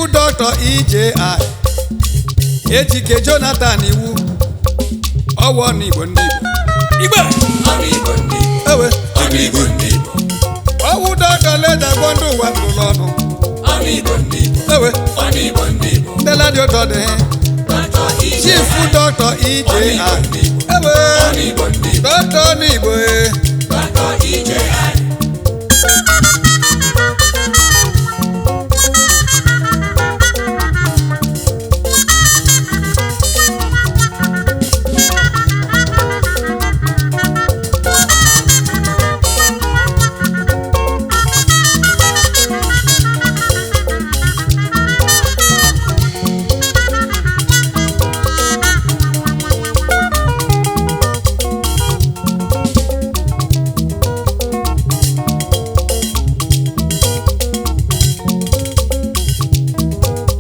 Doctor EJI Ejike Jonathan Iwu ọwụ ọnụ Igbo ndị Igbo Igbo Ọnụ Igbo ndị Igbo. Ewe. Ọnụ Igbo ndị Igbo. Ọwụ dọkịta leda gbọ ndị ụwa ndụlụ ọnụ. Ọnụ Igbo ndị Igbo. Ewe. Ọnụ Igbo ndị Igbo. Ndela dị ụtọ dị. Dr. EJI. Chief Doctor EJI. Ewe. Ọnụ Igbo ndị Igbo. Dọkịta ọnụ Igbo e. Dr. EJI.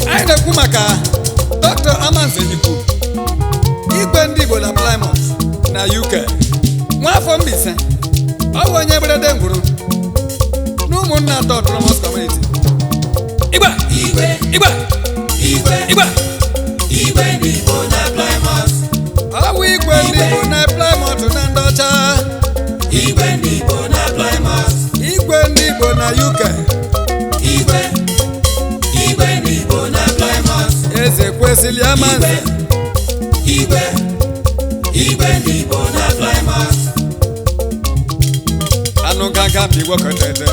Anyị na-ekwu maka Dr. Amanze Ikwu, igwe ndị Igbo na Plymouth na UK, nwafọ Mbaise. Ọ bụ onye mberede ngwuru na ụmụnna atọ Autonomous Community. Igwe. Igwe. Igwe. Igwe. Igwe. Igwe ndị Igbo na Plymouth. Ọ bụ igwe ndị Igbo na Plymouth na ndị ọcha. Igwe ndị Igbo na Plymouth. Igwe ndị Igbo na UK. Igwe. Igwe ndị Igbo na Plymouth. Eze kwesịrị Amanze. Igwe. Igwe ndị Igbo na Plymouth. Anụ gaga mbi gwọkọtete.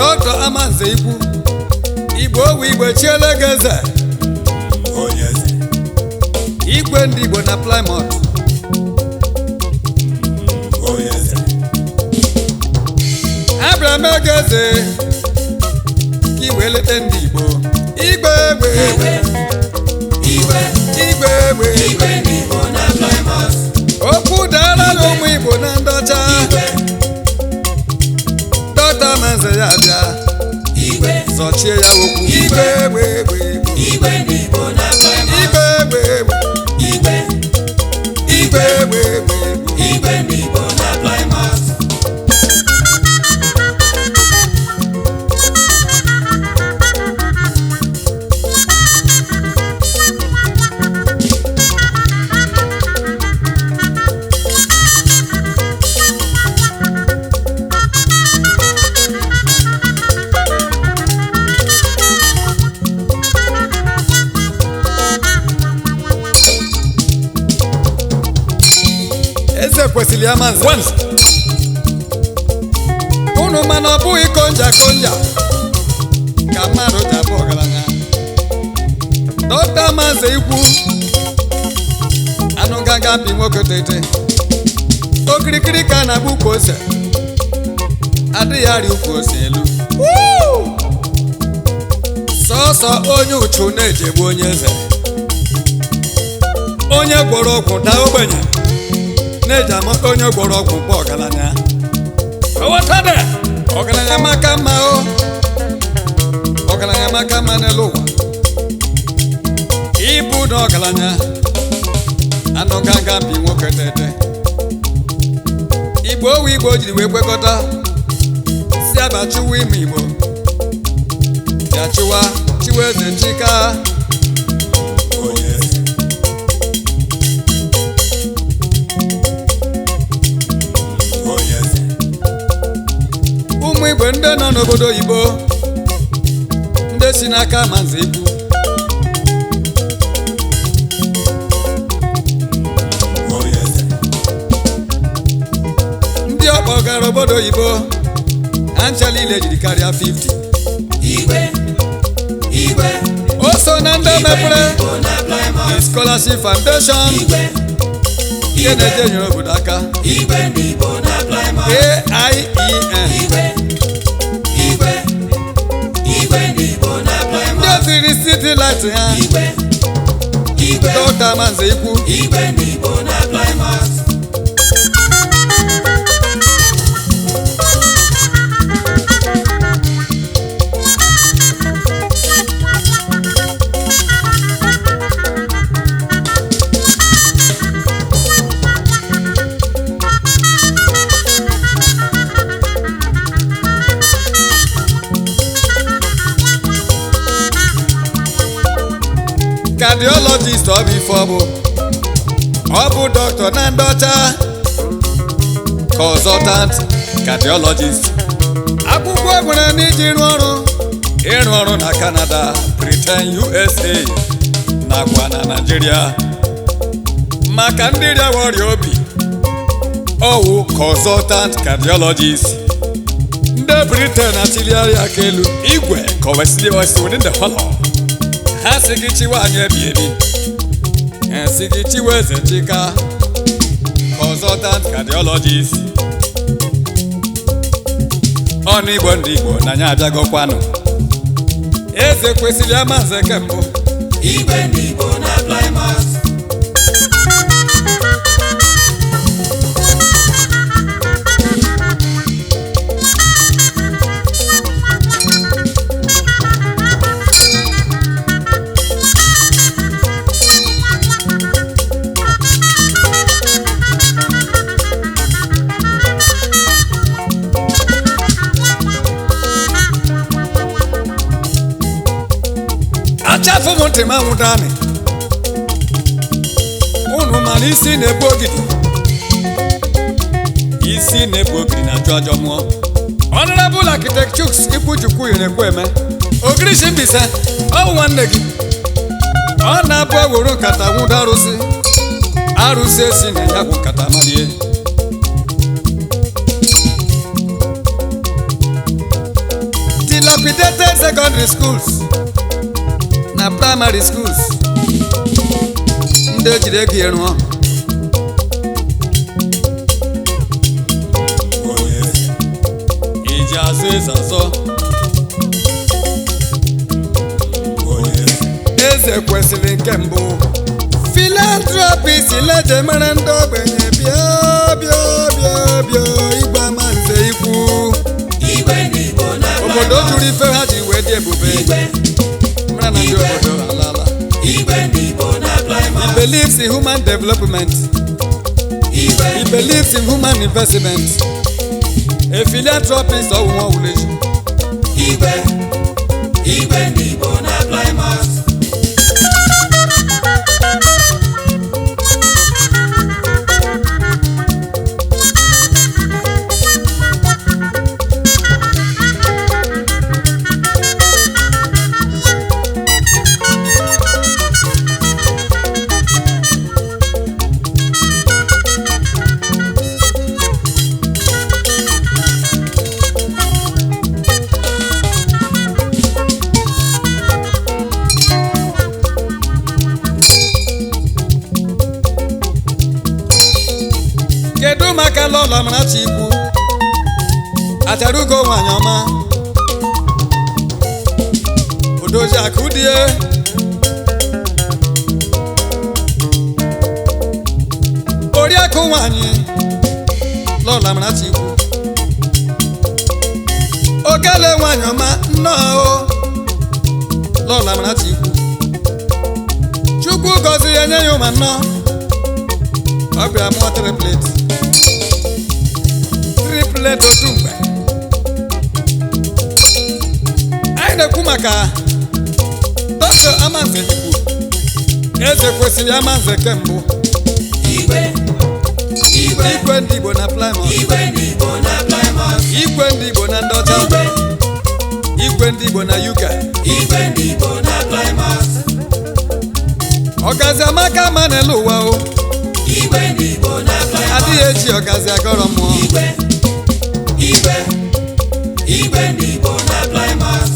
Dr. Amanze Ikwu, Igbo owu Igbo chiele gị eze. Onye eze. Igwe ndị Igbo na Plymouth. Onye eze. Abraham eze ka i wee leta ndị Igbo. Igwe egbe. Igwe. Igwe. Igwe egbe. Igwe ndị Igbo na Plymouth. Okwu dara na ụmụ Igbo na ndị ọcha. Igwe. Dr. Amanze ya bịa Igwe. zọchie ya okwu. Igwe egbe egbe egbe. Igwe ndị Igbo na Plymouth. Igwe egbe egbe. Igwe. Igwe egbe egbe egbe. Igwe ndị Igbo na Plymouth. Eze kwesịrị Amanze unu, mana ọ bụghị konja konja ka mmadụ ji abụ ọgaranya. Dọkịta Amanze Ikwu, anụ gaga mpi nwoke tete okirikiri ka a na-agba ukwu ose, adịghị arị ukwu ose elu. Sọọsọ onye uchu na-ejegbu onye eze, onye gwọrọ ọgwụ daa ogbenye na-eji amata onye gwọrọ ọgwụ bụ ọgaranya. Ọghọtade ọgaranya maka mma o, ọgaranya maka mma n'elu ụwa. Ịbụ na ọgaranya anụ gaga bi nwoke tete. Igbo owu Igbo jiri wee kwekọta si abachụwa ime Igbo ya chụwa chiwa eze chika. Onye eze. Onye eze. Ụmụ Igbo ndị nọ n'obodo oyibo, ndị si n'aka Amanze Ikwu. Onye eze. Ndị ọkpọ gara obodo oyibo ha ncha niile jiri karịa 50. Igwe. Igwe. O so na ndị mepere Igbo na Plymouth. The Scholarship Foundation Igwe. nke na-eje nyere obodo aka. Igwe ndị Igbo na Plymouth. AIEN. Igwe. Igwe. Igwe ndị Igbo na Ndị Plymouth. otiri city light ha. Igwe. Igwe. Dọkịta Amanze Ikwu. Igwe ndị Igbo na Plymouth. ọ bụ ife ọ bụ ọ bụ dọkịta na ndị ọcha, consultant cardiologist. Akwụkwọ nwere n'iji rụọ ọrụ ịrụ ọrụ na Canada, Britain, USA nakwa na Nigeria maka ndị rịawa ọrịa obi. Ọwụ consultant cardiologist. Ndị Britain achịliarị aka elu igwe kọwesili within the hollow. Ha sị gị chiwa anyị ebi ebi, ha sị gị chiwa eze chika, consultant cardiologist. Ọnụ Igbo ndị Igbo na anyị abịagokwanụ. Eze kwesịrị Amanze kembụ. Igwe ndị Igbo na Plymouth. Achafụ m ntị m anwụda amị unu, mana isi na-ebu ogidi, isi na-ebu ogidi na-achụ ajọ mmụọ. Honorable Architect Chuks Ikwuchukwu yiri eme Ogirishi Mbaise. Ọ bụ nwanne gị. Ọ na-abụ ewuru nkata nwụda arụsị, arụsị esi na ya bụ nkata malie. Dilapidated secondary schools na primary schools ndị ejiri ego ya rụọ. Onye eze. Iji azụ eze azọ. Onye eze. Eze kwesịrị nke mbụ, philanthropist leje mere ndị ogbenye. Bịa, bịa, bịa, bịa, Igwe Amanze Ikwu. Igwe ndị Igbo na Obodo Plymouth. jụrụ ife ha ji wee dị ebube. Igwe. Mara na ndị obodo alala. Igwe ndị Igbo na He Plymouth. believes in human development. Igwe. He believes in human investment. A philanthropist ọwụwa wuleji. Igwe. Igwe ndị Igbo na Plymouth. Kedu maka Lọlọ Amarachi Ikwu Acharugo, nwanyị ọma, odozi akụ die? Oriakụ nwanyị Lọlọ Amarachi Ikwu Okele, nwanyị ọma, nnọọ o. Lọlọ Amarachi Ikwu, Chukwu gọzie ya, nye ya ụma nnọọ. Ọ bịa mụọ triplet, triplet otu mgbe. Anyị na-ekwu maka Dr. Amanze Ikwu, eze kwesịrị Amanze kembụ. Igwe. Igwe. Igwe ndị Igbo na Plymouth. Igwe ndị Igbo na Plymouth. Igwe ndị Igbo na ndị ọcha. Igwe. Igwe ndị Igbo na UK. Igwe ndị Igbo na Plymouth. Ọgazi amaka ma n'elu ụwa o. Igwe ndị Igbo na Plymouth. Adịghị eji ọgazi agọrọ mmụọ. Igwe. Igwe. Igwe ndị Igbo na Plymouth.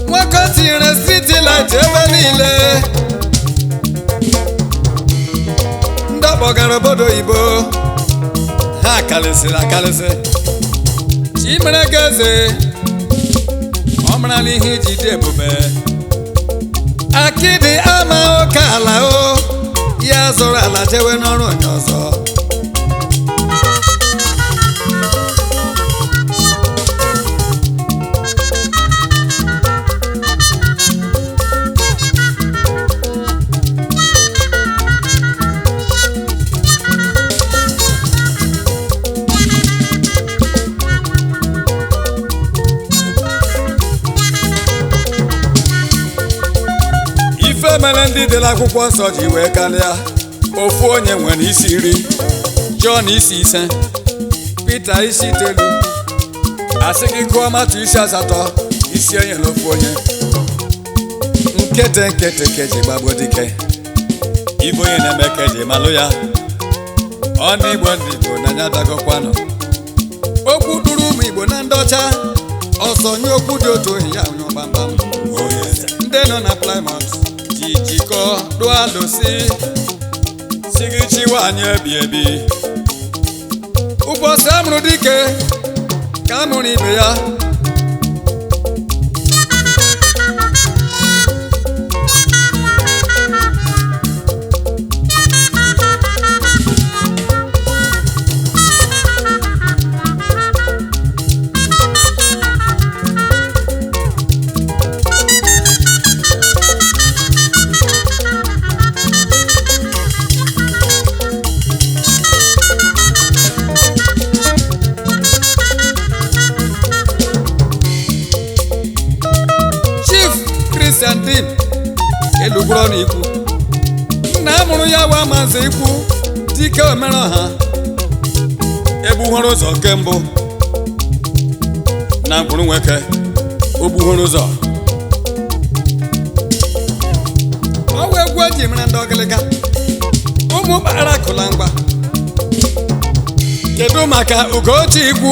Nwoke tinyere street light ebe niile. Ndị ọkpọgara obodo oyibo ha karịsịrị akarịsị. Chimere gị eze, ọ marala ihe iji dị ebube. Akịdị ama oke ala o ya zụrụ ala jewe n'ọrụ onye ọzọ. mere ndị dere akwụkwọ nsọ ji wee karịa. Ofu onye nwere isi 10, Jọn isi 5, Pita isi 9. Asị gị gụọ Matu isi 8, isi enyere ofu onye. Nkete nkete keji gbagbo dike, ibe onye na-eme keji malụ ya. Ọnụ Igbo ndị Igbo n'anya dagokwanụ. Okwu duru ụmụ Igbo na ndị ọcha ọsọ nye okwu dị otu ohi ya nyụ gbamgbam. Ndị nọ na Plymouth ji jikọ dụọ alụsị si gị chiwa anyị ebi ebi. Ụbọchị amụrụ dike ka amụrụ ibe ya. Chief Christian Dim elugburu n'ikwu nna amụrụ ya wa maazị ikwu dike omereọha egbuhoro ụzọ nke mbụ na mkpụrụ nwoke ogbuhoro ụzọ. Ọwa egwu eji mara ndị ọgịlịga ụmụ kpara akụla ngwa. Kedu maka Ugochi ikwu?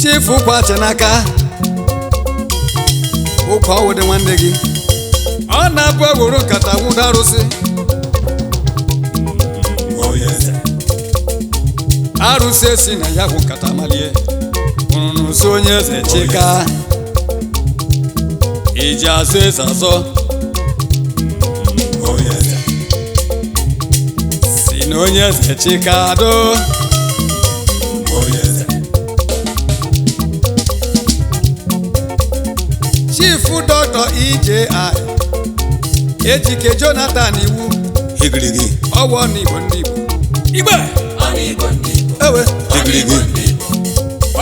Chief ụkwa n'aka ụkwa ọwụdị nwanne gị ọ na-abụ ewuru nkata nwụdo arụsị. Arụsị esi na ya bụ nkata malie hụrụ n'ụsọ onye eze chika iji azụ eze azọ si na onye eze chika do. Chief Dr. EJI Ejike Jonathan Iwu Igirigi. Ọwọ n'Igbo ndị Igbo Igbe ewe Igirigi.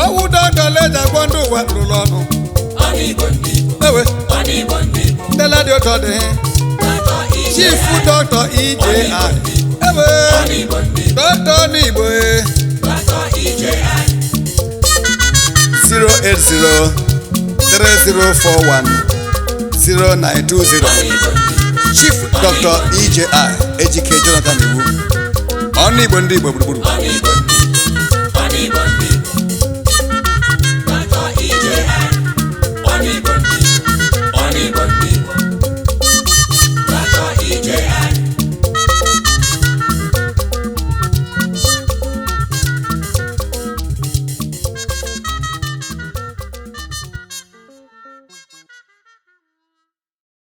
ọwụ dọdọ leja gwọ ndị ụwa rụrụ ọnụ ewe ndela dị ụtọ dị. Chief Dr. EJI ewe dọdọ n'Igbo 080 3041 0920. Chief Dr. EJI Ejike Jonathan Iwu, ọnụ Igbo ndị Igbo gburugburu.